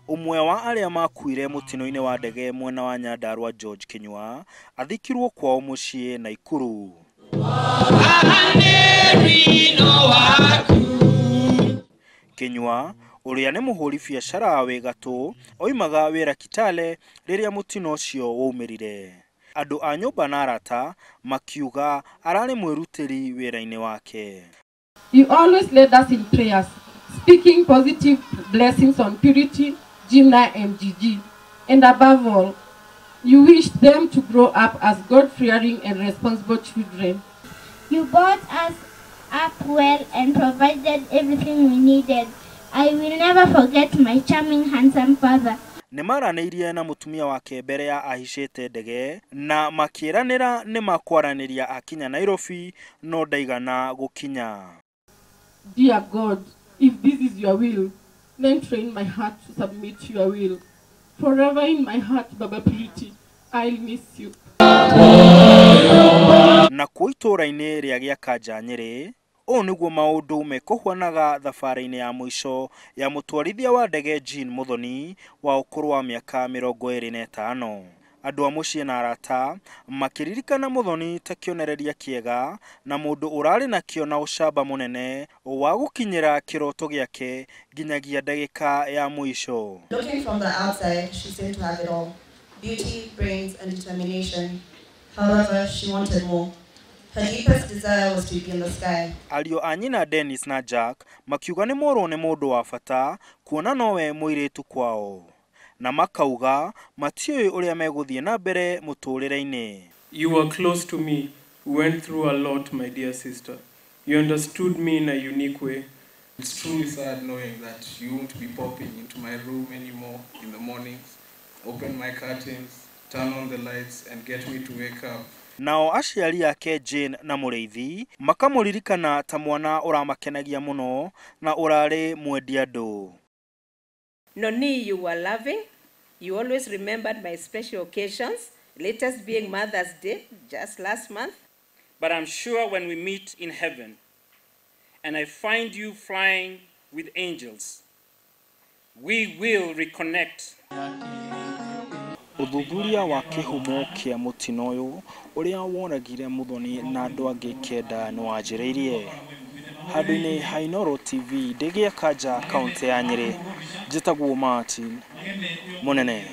Ũmwe wa arĩa makuire mũtino-inĩ wa ndege mwena wa Nyandarua George Kinyua athikirwo kwao mũciĩ Naikuru. Kinyua ũrĩa nĩ mũhũri biacara wĩ gatũ oimaga wĩra Kitale rĩrĩa mũtino ũcio waumĩrire. Andũ a nyũmba na arata makiuga ararĩ mwĩrutĩri wĩra-inĩ wake. You always led us in prayers, speaking positive blessings on Purity, Jimna and Gigi. And above all, you wished them to grow up as God-fearing and responsible children. You brought us up well and provided everything we needed. I will never forget my charming, handsome father. Nĩ maranĩirie na mũtumia wake mbere ya ahicĩte ndege na makĩranĩra nĩ makwaranĩria akinya Nairobi no ndaigana gũkinya. Dear God, if this is your will, then train my heart to submit to your will. Forever in my heart, Baba Purity, I'll miss you. Na kuo itũũra-inĩ rĩa Gĩakanja Nyĩrĩ, ũũ nĩguo maũndũ mekũhuanaga thabarĩ-inĩ ya mũico ya mũtwarithia wa ndege Jean Muthoni wa ũkũrũ wa mĩaka 25. Andũ a mũciĩ na arata makĩririkana Muthoni ta kĩonereria kĩega na mũndũ ũrarĩ nakĩo na ũcamba mũnene wa gũkinyĩra kĩroto gĩake nginyagia ndagĩka ya mũico. Looking from the outside, she seemed to have it all. Beauty, brains, and determination. However, she wanted more. Her deepest desire was to be in the sky. Ariũ a nyina Dennis na Jack makiuga nĩ morwo nĩ mũndũ wa bata kuona nowe mũirĩtu kwao, na makauga matiũĩ ũrĩa megũthiĩ na mbere mũtũrĩre-inĩ. You were close to me. We went through a lot, my dear sister. You understood me in a unique way. It's truly sad knowing that you won't be popping into my room anymore in the mornings, open my curtains, turn on the lights and get me to wake up. Nao aciari ake Jane na Mũrĩithi makamũririkana ta mwana ũramakenagia mũno na ũrarĩ mwendi andũ. Noni, you were loving. You always remembered my special occasions, latest being Mother's Day, just last month. But I'm sure when we meet in heaven and I find you flying with angels, we will reconnect. Ũthuthuria wa kĩhumo kĩa mũtino ũyũ ũrĩa woragire Muthoni na andũ angĩ 9 nĩ wanjĩrĩirie. Handũ-inĩ ha Inooro TV ndĩ Gĩakanja, kaũntĩ ya Nyĩrĩ, njĩtagwo Martin Mũnene.